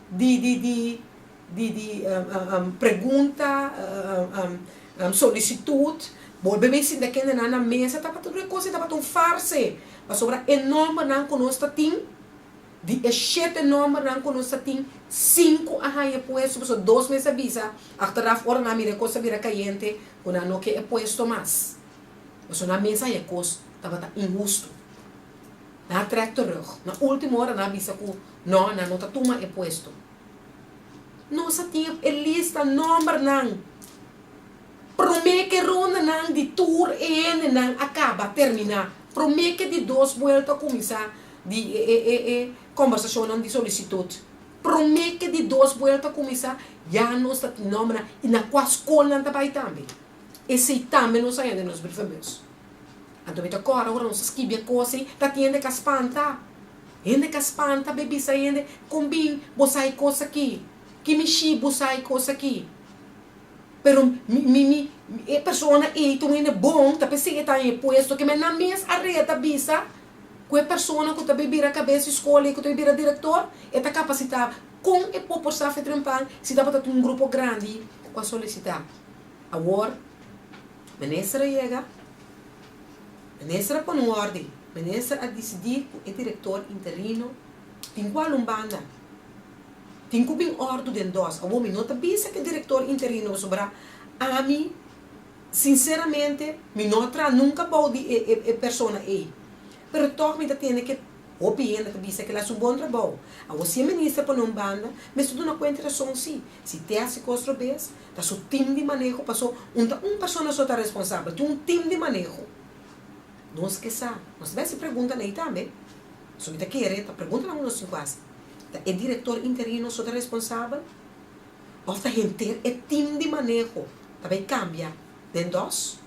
di di di di di pregunta, solisitut. Bolbe bay sinta kendenan na mesa tabata tur e kos ei tabata un farse pasobra e nòmbernan ku nos ta tin di e shete nòmbernan ku nos ta tin sinku a haña e puesto pasobra dos mes a bisa achteraf ora nan a mira e kos a bira kayente ku nan no ke e puesto mas pasobra nan mes a haña e kos tabata inhustu nan a trèk terug na ultimo ora nan a bisa ku nò nan no ta tuma e puesto. Nos a tin e lista nòmbernan. Promé ke rondanan di tur e hendenan a kaba, terminá. Promé ke di dos buelta a kuminsá di e e e kòmbersashonnan di solisitut. Promé ke di dos buelta a kuminsá, ya nos ta tin nòmbernan i na kua skol nan ta bai tambe. Esei tambe nos a haña den nos brievenbus. Anto mi ta kòrda ora nos a skibi e kos ei, ta tin hende ka spanta. Hende ka spanta bai bisa hende, Kon bin bo sa e kos aki? Ki mishi bo sa e kos aki? Pero mi, mi, mi, e persona ei ta un hende bon, ta p'esei e ta den e puesto ke men nan mes a reta bisa ku e persona ku ta bai bira kabes di skol ei, ku ta bai bira direktor, e ta kapasitá. Kon e por por sa Fetrenpan si tabata tin un grupo grandi ku a solisitá? Awor, minister a yega, minister a pone un órden, minister a disidí ku e direktor interino tin ku hala un banda. Tin ku bin òrdu den dòs. Awor mi no ta bisa ku e direktor interino pasobra ami sinseramente mi no a traha nunka bou di e e persona ei. Pero tòg mi ta tende ke hopi hende ta bisa ke el a hasi un bon trabou. Awor si e minister pone un banda, mester duna kuenta rason si. Si te hasi kos robes, ta su tim di maneho paso un ta un persona so ta responsabel, tin un tim di maneho. Nos ke sa, nos ta bai hasi preguntanan ei tambe. So mi ta kere ta preguntanan ku nos tin ku hasi. Ta e direktor interino so ta responsabel òf ta henter e tim di maneho ta bai kambia den dòs?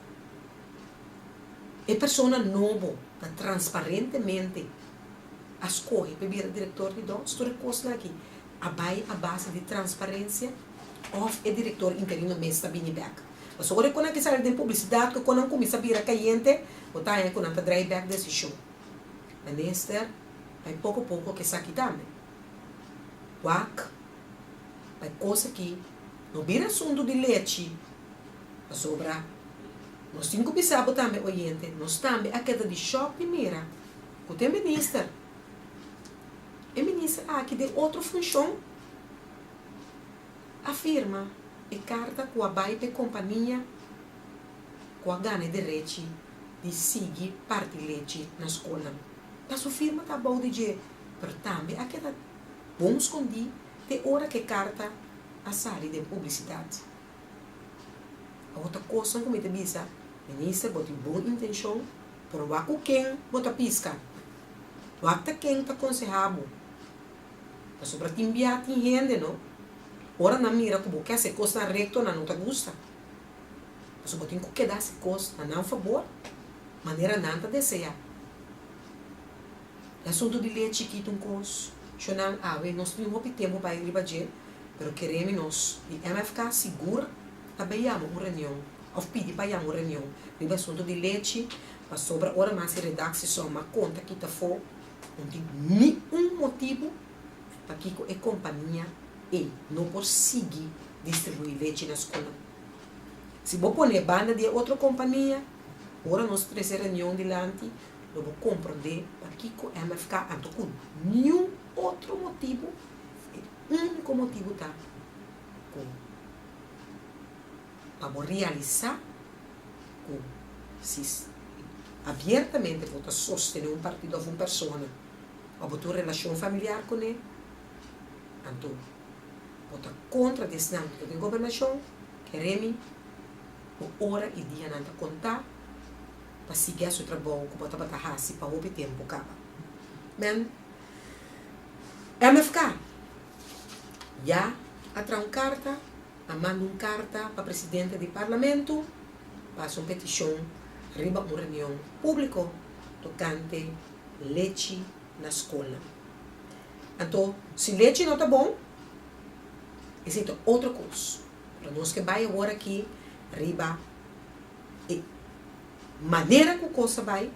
E persona nobo ta transparentemente a skohe pa e bira direktor di dòs? Tur e kosnan aki a bai a base di transparensia òf e direktor interino mes ta bini bèk? Pasobra ora e konan ke sali den publisidat ku e konan kuminsá bira kayente bo ta haña ku nan ta drai bèk desishon. Minister. Bai poko poko ke esaki tambe. Wak, bai kos aki no bira asuntu di lechi, pasobra nos tin ku bisa bo tambe oyente, nos tambe a keda di shòk di mira ku ta e minister. E minister aki den otro funshon a firma e karta ku a bai pa e kompania ku a gana e derechi di sigui parti lechi na skolnan. Ta su firma ta abou di dje, pero tambe a keda bon skondí te ora ku e karta a sali den publisidat. Awor ta kosnan ku mi ta bisa, Minister bo tin bon intenshon, pero wak ku ken bo ta piska. Wak ta ken ta konsehá bo. Pasobra tin bia tin hende no, ora nan mira ku bo ke hasi kosnan rekto nan no ta gusta. Pasobra bo tin ku keda hasi kos na nan fabor, manera nan ta deseá. E asuntu di lechi kita un kos, shonnan awe nos tin hopi tempu bai riba dje, pero keremi nos di MFK sigur ta bai yama un reunion of pidi pa yama un reunion riba asuntu di lechi, pasobra ora mas e redaksie son ma konta kita afó no tin ni un motibu pakiko e kompania ei no por sigui distribuí lechi na skolnan. Si bo pone banda di e otro kompania, ora nos trese reunion dilanti, Lo bo komprondé pakiko MFK anto ku niun otro motibu, e úniko motibu ta ku pa bo realisá ku si abiertamente bo ta sostené un partido òf un persona òf bo tin un relashon familiar kuné, anto bo ta kontra di esnan ku ta den gobernashon, kere mi bo ora i dianan ta kontá. pa sigui haci su trabou cu bo tabata haci pa hopi tempo caba. Men, MFK ya a traha un carta, a manda un carta pa presidente di Parlamento pa haci un peticion riba un reunion publico tocante lechi na scolnan. Anto, si lechi no ta bon, esey ta otro cos, pero nos ke bay awor aki riba E manera ku kos a bai,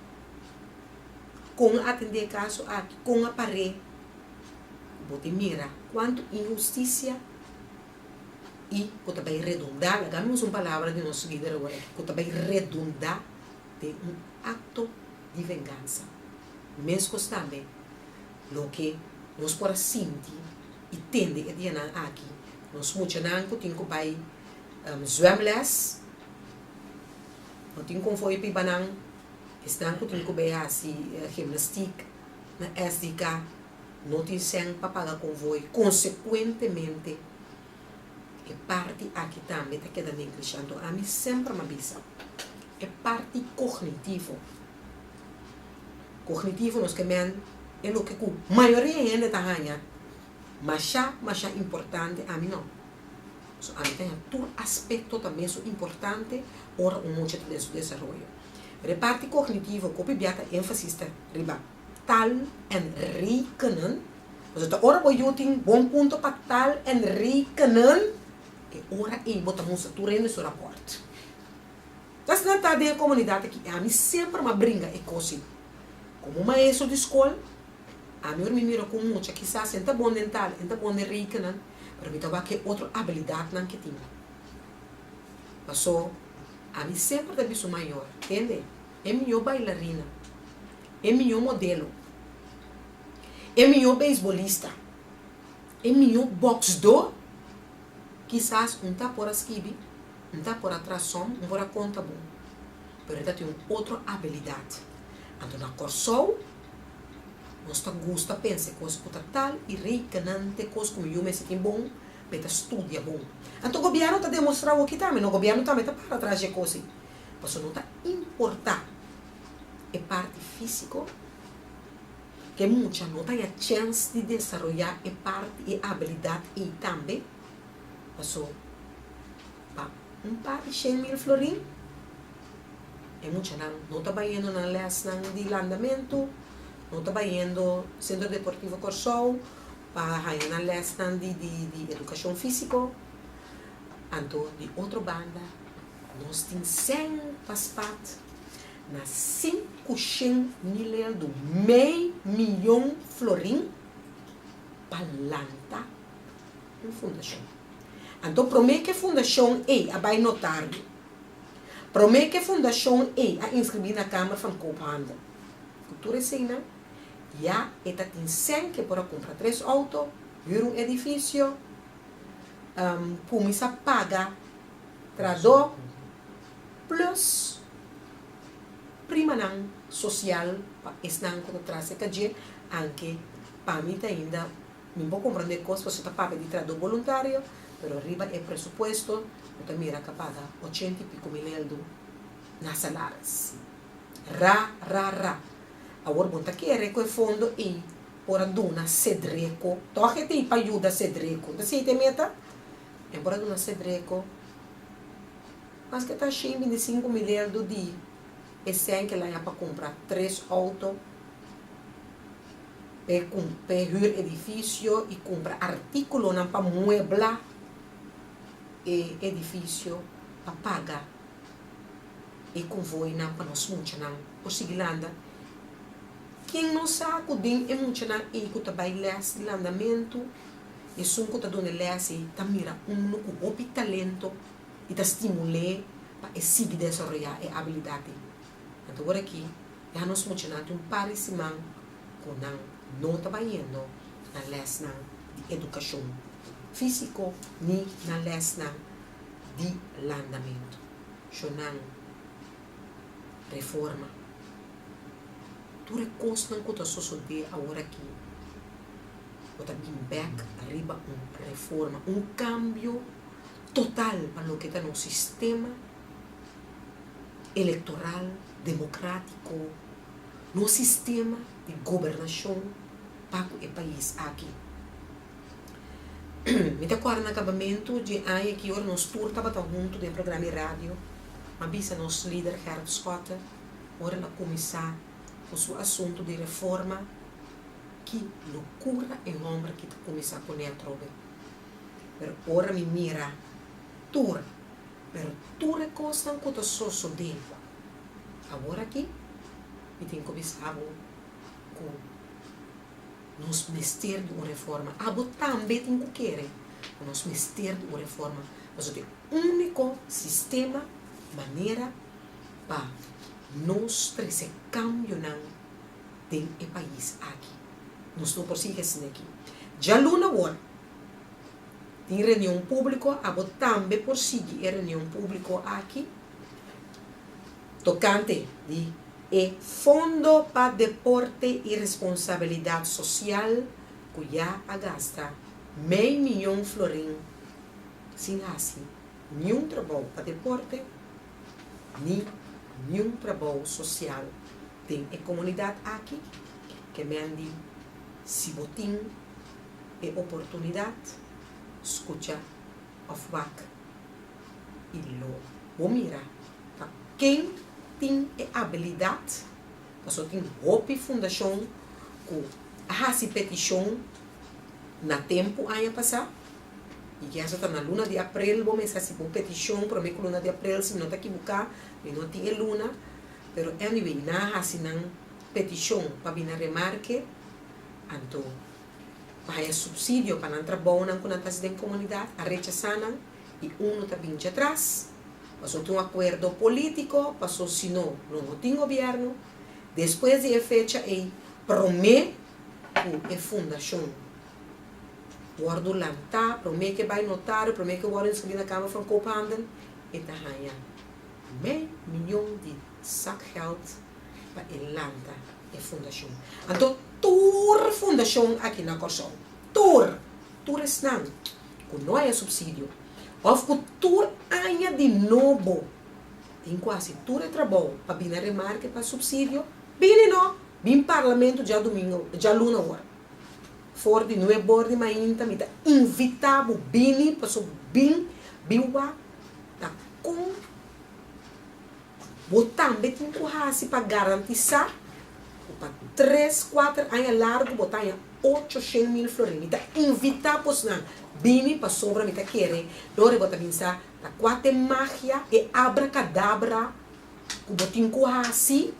kon a atendé e kaso aki, kon a par'é, bo tin mira kuantu inhustisia i ku ta bai redundá, laga mi usa un palabra di nos lider awor aki, ku ta bai redundá den un akto di vengansa. Meskos tambe loke nos por a sinti i tende e dianan aki, nos muchanan ku tin ku bai Zwemles, no tin konfooi piba nan, esnan ku tin ku bay hasi gimnastiek na SDK no tin sèn pa paga konvooi, konsekuentemente e parti aki tambe ta keda neglisha. Anto ami semper m'a bisa e parti kognitivo, kognitivo nos ke men e loke ku mayoria hende ta haña masha masha importante, ami no. So ami ta haña tur aspekto ta mesun importante ora un mucha ta den su desaroyo. Pero e parti kognitivo ku hopi bia ta énfasis ta riba taal en rekenen. Pasobra ta ora bo yu tin bon punto pa taal en rekenen, e ora ei bo ta mustra tur hende su rapòrt. Ta asina ta den e komunidat aki. Ami semper m'a bringa e kos ei. Komo maestro di skol, ami ora mi mira ku un mucha kisas e no ta bon den taal, e no ta bon den rekenen, Pero mi ta wak e otro abilidatnan ke tin. Paso, ami semper ta bisa un mayor, tende, e mihó bailarina, e mihó modelo, e mihó beisbolista, e mihó bòksdó, kisas un ta por a skibi, un ta por a traha sòm, un por a konta bon, pero e ta tin un otro abilidat. Anto na Kòrsou, Nos ta gusta pensa e kos ku ta tal i rekenan te kos ku mi yu mester tin bon pa e ta studia bon. Anto gobièrnu ta demostrá awoki tambe, no gobièrnu tambe ta para tras di e kos ei. Pasobra no ta importá e parti físiko, ku e mucha no ta haña chèns di desaroyá e parti, e abilidat ei tambe, paso pa un par di 100.000 florin, E muchanan no ta bayendo nan lèsnan di landamentu, no ta bayendo Sentro Deportivo Kòrsou pa haña nan lèsnan di di edukashon físiko. Anto di otro banda nos tin sèn pa spat na 500 mil eldu, mei miyon florin, pa lanta un fundashon. Anto promé ku e fundashon ei a bai notario, Promé ku e fundashon ei a inskribí na Kamer van Koophandel, ku tur eseinan, ya e ta tin sèn ku e por a kumpra tres outo, hür un edifisio, kuminsá paga tradó plus primanan sosial pa esnan ku ta tras e kadjé, anke pa mi ta ainda Mi por comprende cos pasobra ta papia di trahador boluntario, Pero riba e presupuesto bo ta mira ku a paga ochenta i piko mil eldu na salaris. Ra, ra, ra. Awor bo ta kere ku e fondo ei por a duna Sedreko, tòg e ta ei pa yuda Sedreko, ta esei ta e meta? E por a duna Sedreko maske ta shen bintisinko mil eldu di e sèn ku el haña pa kumpra tres outo, p'e hür edifisio i kumpra artíkulonan pa muebla e edifisio pa paga e konvoinan pa nos muchanan por sigui landa. Ken no sa ku den e muchanan ei ku ta bai lès di landamentu, esun ku ta duna e lès ei ta mira unu ku hopi talento i ta stimul'é pa e sigui desaroyá e abilidat ei. Anto ora aki ya nos muchanan tin un par di siman ku nan no ta bayendo na lèsnan di edukashon físiko ni na lèsnan di landamentu. Shonnan reforma. Tur e kosnan ku ta sosodé aworakí bo ta bin bèk riba un reforma, un kambio total pa loke ta nos sistema elektoral demokrátiko, nos sistema di gobernashon pa ku e pais aki. Mi ta kòrda na kabamentu dje aña ki ora nos tur tabata huntu den programa di radio, m'a bisa nos lider Gerrit Schotte ora el a kuminsá ku su asuntu di reforma, ki lokura e hòmber aki ta kuminsá kuné atrobe. Pero ora mi mira tur, pero tur e kosnan ku ta sosodé awor aki, mi tin ku bisa bo ku. Nos mester di un reforma. Abo tambe tin ku kere ku nos mester di un reforma, pasobra ta e úniko sistema, manera pa nos trese kambionan den e pais aki. Nos no por sigui asina aki. Djaluna awor tin reunion públiko, abo tambe por sigui e reunion públiko aki tokante di E Fondo pa Deporte i Responsabilidat Sosial ku ya a gasta mei miyon florin sin hasi niun trabou pa deporte ni niun trabou sosial den e komunidat aki, ke men di si bo tin e oportunidat skucha òf wak i lo bo mira ta ken tin e abilidat, pasobra tin hopi fundashon ku a hasi petishon na tempu aña pasá, i kias ta na luna di aprel bo mester hasi bo petishon promé ku luna di aprel si mi no ta kibuká, mi no tin e luna, pero anyway nan a hasi nan petishon pa bini na remarke, anto pa haña supsidio pa nan trabounan ku nan ta hasi den komunidat a rechasá nan i unu ta bin djatras. Paso tin un akuerdo polítiko, paso si no, lo no tin gobièrnu. Despues di e fecha ei, promé ku e fundashon wòrdu lantá, promé ku e bai notario, promé ku e wòrdu inskribí na Kamer van Koophandel, e ta haña mei miyon di zakgeld pa e lanta e fundashon. Anto tur fundashon aki na Kòrsou, tur, tur esnan ku no haña supsidio, Of ku tur aña di nobo tin ku hasi tur e trabou pa bini a remarke pa supsidio? Bini no! Bin parlamento djadumingo, djaluna awor. For di nuebor di mainta mi ta invita bo bini paso bin bin wak ta kon bo tambe tin ku hasi pa garantisa ku pa tres kuater aña largu bo ta haña ocho shen mil florin. Mi ta invitá bosnan bini pasobra mi ta kere dor bo ta bin sa ta kua t'e magia, e abrakadabra ku bo tin ku hasi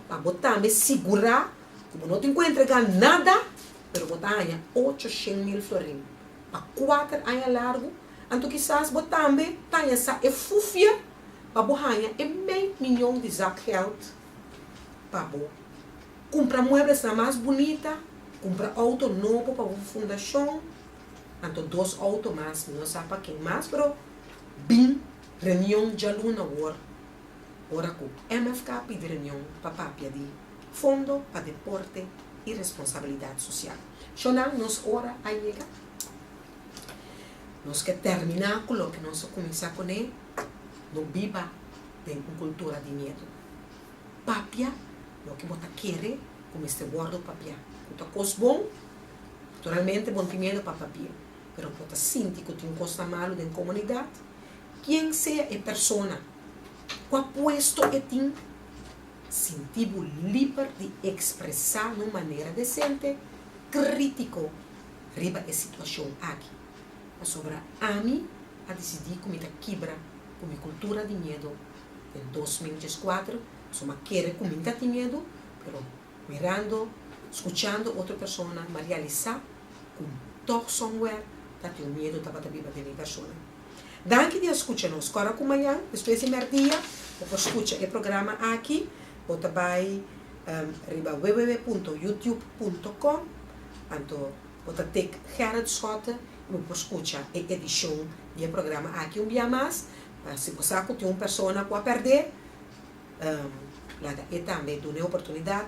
pa bo tambe sigurá ku bo no tin ku entregá nada pero bo ta haña ocho shen mil florin pa kuater aña largu. Anto kisas bo tambe ta haña sa e fufia pa bo haña e mei miyon di zakgeld pa bo Kumpra mueblesnan mas bunita, kumpra outo nobo pa bo fundashon, anto dos outo mas, mi no sa pa ken mas, pero bin reunion djaluna awor, ora ku MFK pidi reunion pa papia di Fondo pa Deporte i Responsabilidat Sosial. Shonnan, nos ora a yega. Nos ke terminá ku loke nos a kuminsá kuné, no biba den un kultura di miedu. Papia loke bo ta kere ku mester wòrdu papiá. Ku ta kos bon, naturalmente bo no tin miedu pa papia, pero bo ta sinti ku tin kosnan malu den komunidat, kien sea e persona, kua puesto e tin, sinti bo liber di ekspresá na un manera desente, krítiko riba e situashon aki. Pasobra ami a disidí ku mi ta kibra ku mi kultura di miedu den 2014, pasobra mi a kere ku mi ta tin miedu, pero mirando, skuchando otro persona, mi a realisá ku tòg somewhere ta tin un miedu tabata biba den mi persona. Danki di a skucha nos. Kòrda ku mañan, despues di mèrdia, bo por skucha e programa aki. Bo ta bai riba www.youtube.com anto bo ta tik Gerrit Schotte i bo por skucha e edishon di e programa aki un bia mas. Pa si bo sa ku tin un persona ku a pèrdè, laga e tambe duna e oportunidat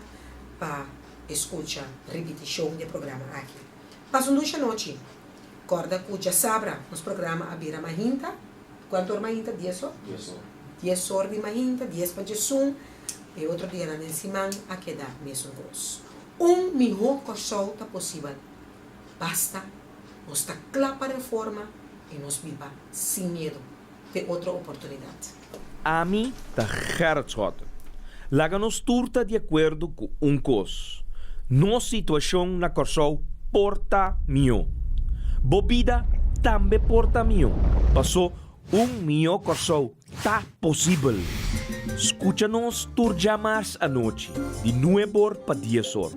pa e skucha ripitishon di e programa aki. Pasa un dushi anochi. Kòrda ku djasabra nos programa a bira mahinta. Kuantu or mahinta? Dies or? Dies or. Dies or di mahinta, dies pa djesun. E otro dianan den siman a keda mesun kos. Un mihó Kòrsou ta posibel. Basta nos ta kla pa reforma i nos biba sin miedu. Te otro oportunidat. Ami ta Gerrit Schotten. Laga nos tur ta di akuerdo ku un kos, nos situashon na Kòrsou por ta mihó. Bo bida tambe por ta mihó, pasó un mihó Kòrsou ta posibel. Skucha nos tur djamars anochi di nueb'or pa dies'or,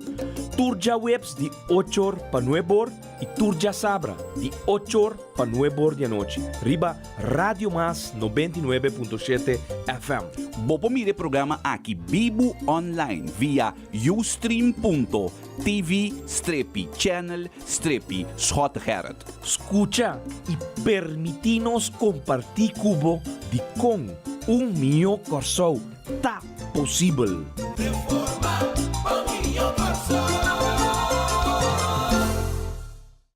tur djaweps di och'or pa nueb'or i tur djasabra di och'or pa nueb'or di anochi riba Radio Mas 99.7 FM. Bo por mira e programa aki bibu online via ustream.tv strepi channel strepi Schottegerrit. Skucha i permití nos kompartí ku bo dikon un mihó Kòrsou ta posibel.